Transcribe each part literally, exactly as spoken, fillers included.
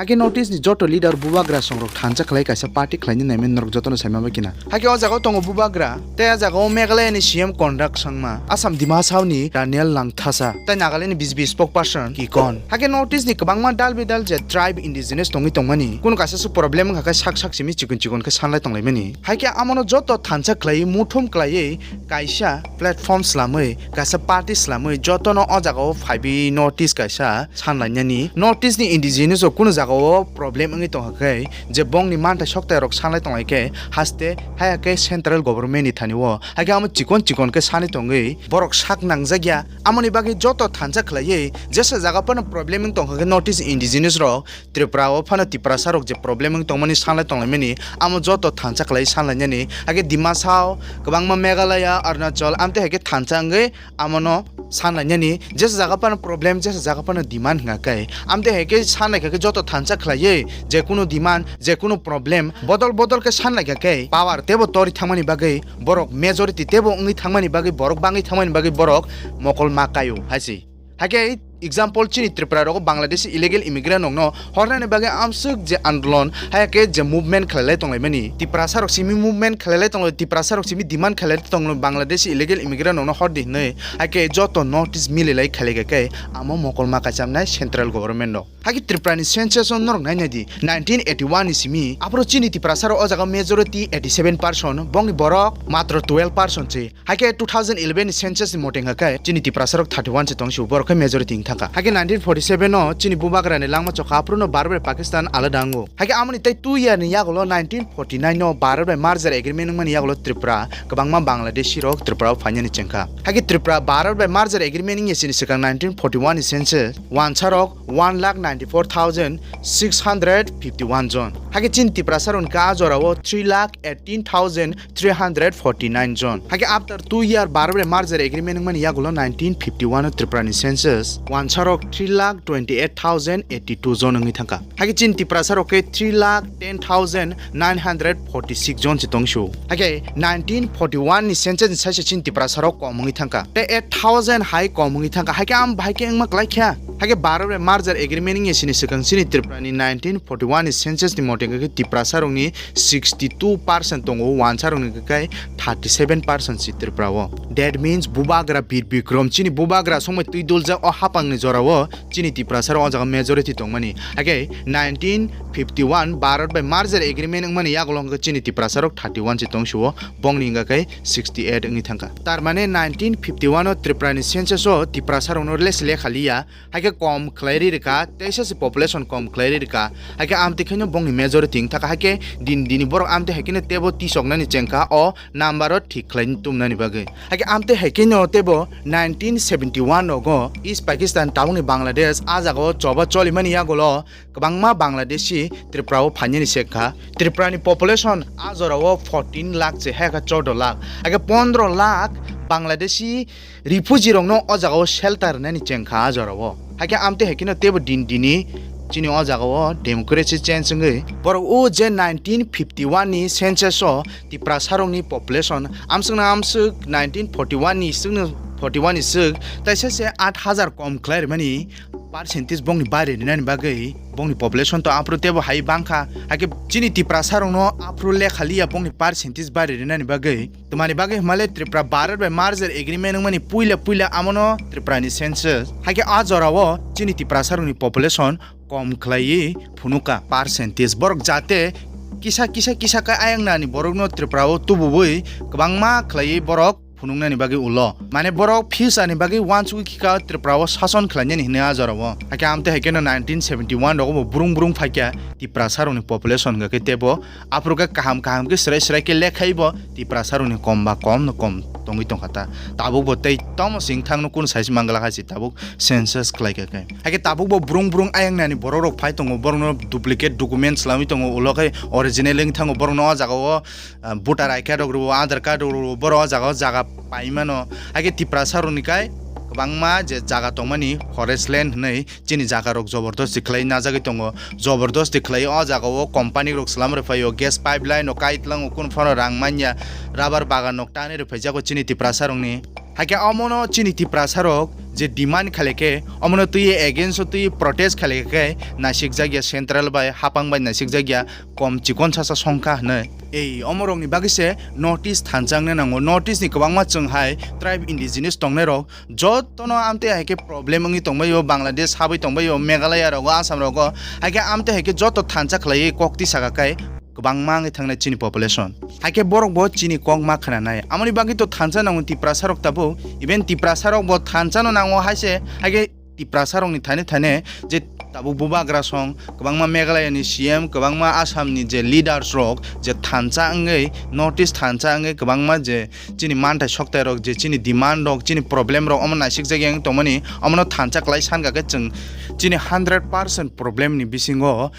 Hakhe North East ni joto leader bubagra songrok thansa khlai kaisa party khlaina naimani norok jotono saima bai kina. Hakhe o jaga o tongo bubagra, tei a jaga o Meghalaya ni C M Conrad Sangma, Assam Dima Hasao ni Daniel Langthasa, tei Nagaland ni B J P spokesperson Kikon. Hakhe North East ni kwbangma dal bidal je tribe indigenous tongwi tongmani, kunu kaisa su problem wngkha khe sak sak simi chikon chikon khe sanlai tonglaimani. Hakhe amono joto thansa khlaiwi muthum khlaiwi kaisa platform slamwi, kaisa party slamwi jotono o jaga o phaiwi North East kaisa sanlainani. North East ni indigenous rok kunu jaga o problem wngwi tongkha khe, je bongni manthai soktai rok sanlai tonglai khe, haste haya khe central government ni thani o, hakhe amo chikon chikon khe sanwi tongwi borok sak nangjakya. Amoni bagwi joto thansa khlaiwi jesa jaga phano problem wng tongkha khe North East indigenous rok Tripura o phano Tiprasa rok je problem wng tongmani sanlai tonglaimani, amo joto thansa khlai sanlainani. Hakhe Dima Hasao, kwbangma Meghalaya, Arunachal, amtwi hai khe thansa wngwi amono sanlainani. Jesa jaga phano problem, jesa jaga phano demand hwnga khe, amtwi hai khe sanlai kha khe joto thansa khlaiwi je kunu demand, je kunu problem bodol bodol khe sanlai kha khe power tebo tori thangmani bagwi, borok majority tebo wngwi thangmani bagwi, borok bangwi thangmani bagwi borok mokol ma kaio hai se. Hakhe example, chini Tripura rogo Bangladeshi illegal immigrant rokno hornani bagwi amswk je andolon, haya khe je movement khlailai tonglaimani, Tiprasa rok simi movement khlailai tonglo, Tiprasa rok simi demand khlailai tonglo Bangladeshi illegal immigrant rokno hordi hinwi, hakhe joto notice mililai khlaikha khe amo mokol ma kaisa wngnai central government rok. Hakhe Tripura ni census o norok nainai di, nineteen eighty one ni simi aphuru chini Tiprasa rok o jaga majority eighty seven percent, bongni borok matro twelve percent se. Hakhe two thousand eleven ni census ni mote wngkha khe chini Tiprasa rok thirty one se tong sio, borok khe majority wng thangkha. Hakhe nineteen forty seven o chini bubagra ni langma chokha, aphuru no Bharat bai Pakistan alada wngo. Hakhe amoni tei two year ni yagulo nineteen forty nine o Bharat bai merger agreement wngmani yagulo Tripura kwbangma Bangladeshi rok Tripura o phainani chengkha. Hakhe Tripura Bharat bai merger agreement wngya sini swkang nineteen forty one ni census wansa rok one lakh ninety four thousand six hundred fifty one jon. Hakhe chini Tiprasa rok wngkha a jora o three lakh eighteen thousand three hundred forty nine jon. Hakhe after two year Bharat bai merger agreement wngmani yagulo nineteen fifty one o Tripura ni census wansa rok three lakh twenty eight thousand eighty two jon wngwi thangkha. Hakhe chini Tiprasa rok khe three lakh ten thousand nine hundred forty six jon se tong sio. Hakhe nineteen forty one ni census ni saisa chini Tiprasa rok kom wngwi thangkha. Tei eight thousand hai kom wngwi thangkha. Hakhe am bahai khe wngma kwlai kha. Hakhe Bharat bai merger agreement wngya sini swkang chini Tripura ni nineteen forty one ni census ni mote wngkha khe Tiprasa rok ni sixty two percent tongo, wansa rok ni khe thirty seven percent si Tripura o. That means bubagra Bir Bikram, chini bubagra songbai twi duljak o hapang ni jora o chini Tiprasa rok o jaga majority tongmani. Hakhe nineteen fifty one Bharat bai merger agreement wngmani yagulo hwnkhe chini Tiprasa rok thirty one si tong sio, bongni wngkha khe sixty eight wngwi thangkha. Tar mane nineteen fifty one o Tripura ni census o Tiprasa rok no lesi lekha liya. Hakhe kom khlai ri rwkha, teisa se population kom khlai ri rwkha. Hakhe amtwi khaino bongni majority wng thaka, hakhe din dini borok amtwi hai kheno tebo tisoknani chengkha o number o thik khlai tumnani bagwi. Hakhe amtwi hai kheno tebo nineteen seventy one rogo East Pakistan tabukni Bangladesh a jagao choba cholimani yagulo kwbangma Bangladeshi Tripura o phainani chengkha. Tripura ni population a jorao fourteen lakh se, hai kha chordo lakh. Hakhe pondro lakh Bangladeshi refugee rokno o jagao shelter rwnani chengkha a jorao. Hakhe amtwi hai kheno teibo din dini chini o jagao democracy change wngwi borok o je nineteen fifty one ni census o Tiprasa rokni population amswkno amswk nineteen forty one ni swkno forty one ni swk taisa se aat hajar kom khlai rwmani percentage bongni bari rwnani bagwi bongni population to aphuru teibo hai bangkha. Hakhe chini Tiprasa rokno aphuru lekha liya bongni percentage bari rwnani bagwi. Twmani bagwi hwnmale Tripura Bharat bai merger agreement wngmani puila puila amono Tripura ni census. Hakhe a jorao chini Tiprasa rokni population kom khlaiwi phunuka percentage. Borok jate kisa kisa kisa khe ayang nani borokno Tripura o tububui kwbangma khlaiwi borok phunuknani bagwi ulo. Mane borok future ni bagwi uansugwi khika Tripura o sason khlainani hwnwi a jorao. Hakhe amtwi hai kheno nineteen seventy one rogo bo brung brung phaikha Tiprasa rokni population hwnkha khe teibo aphuru khe kaham kaham khe srai srai khe lekhaibo Tiprasa rokni kom ba kom no kom tongwi tongkha ta. Tabuk bo tei tomo singthang no kunu sai se mangla hai se tabuk census khlai kha khe. Hakhe tabuk bo brung brung ayang nani borok rok phai tongo, borok no duplicate document swlamwi tongo, ulo khe original wng thango, borok no o jaga o ah, voter I card rok rwo, Aadhaar card rok rwo, borok o jaga o jaga pai mano. Hakhe Tiprasa rokni kai kwbangma je jaga tongmani forest land hwnwi chini jaga rok jobordosti khlai najagwi tongo. Jobordosti khlai o jaga o company rok swlam rw phaio, gas pipeline no kai tlango, kunu phano rang manya, rubber bagan nok tanwi rw phaijago chini Tiprasa rokni. Haikhe omono chini Tiprasa rok je demand khailai khe, omono twi against o twi protest khailai khe naisik jakya, central bai hapang bai naisik jakya, kom chikon sasa songkha hwnwi. Ei omorokni bagwi se notice thansa wngna nango. Notice ni kwbangma chwng hai tribe indigenous tongnai rok jotono amtwi hai khe problem wngwi tongbaio, Bangladesh habwi tongbaio, Meghalaya rogo, Assam rogo, hai khe amtwi hai khe joto thansa khlaiwi kok twi saka khe kwbangma wngwi thangnai chini population. Hai khe borok bo chini kok ma khwnanai. Amoni bagwi to thansa nango Tiprasa rok tabuk, even Tiprasa rok bo thansa no nango hai se, hai khe Tiprasa rokni thani thani je tabuk bubagra song, kwbangma Meghalaya ni C M, kwbangma Assam ni je leaders rok je thansa wngwi, notice thansa wngwi kwbangma je chini manthai soktai rok, je chini demand rok, chini problem rok omo naisik jagya wng tongmani, omono thansa kwlai san kha khe chwng chini hundred percent problem ni bisingo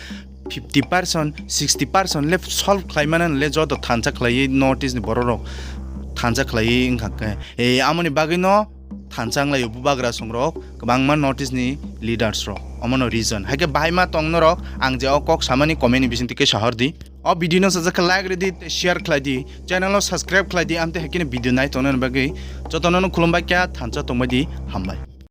fifty percent, sixty percent le solve khlai mano le joto thansa khlaiwi notice ni borok rok thansa khlaiwi wngkha khe. Ei amoni bagwi no thansa wnglaio bubagra song rok, kwbangma notice ni leaders rok. Omono reason. Hai khe bahai ma tong norok, ang je o kok samani comment ni bisingtwi khe sahor di. O video no sajak khe like rw di tei share khlai di. Channel no subscribe khlai di, amtwi hai khe video nai tongnani bagwi. Jotono no khulumbai kha, thansa tongbai di, hambai.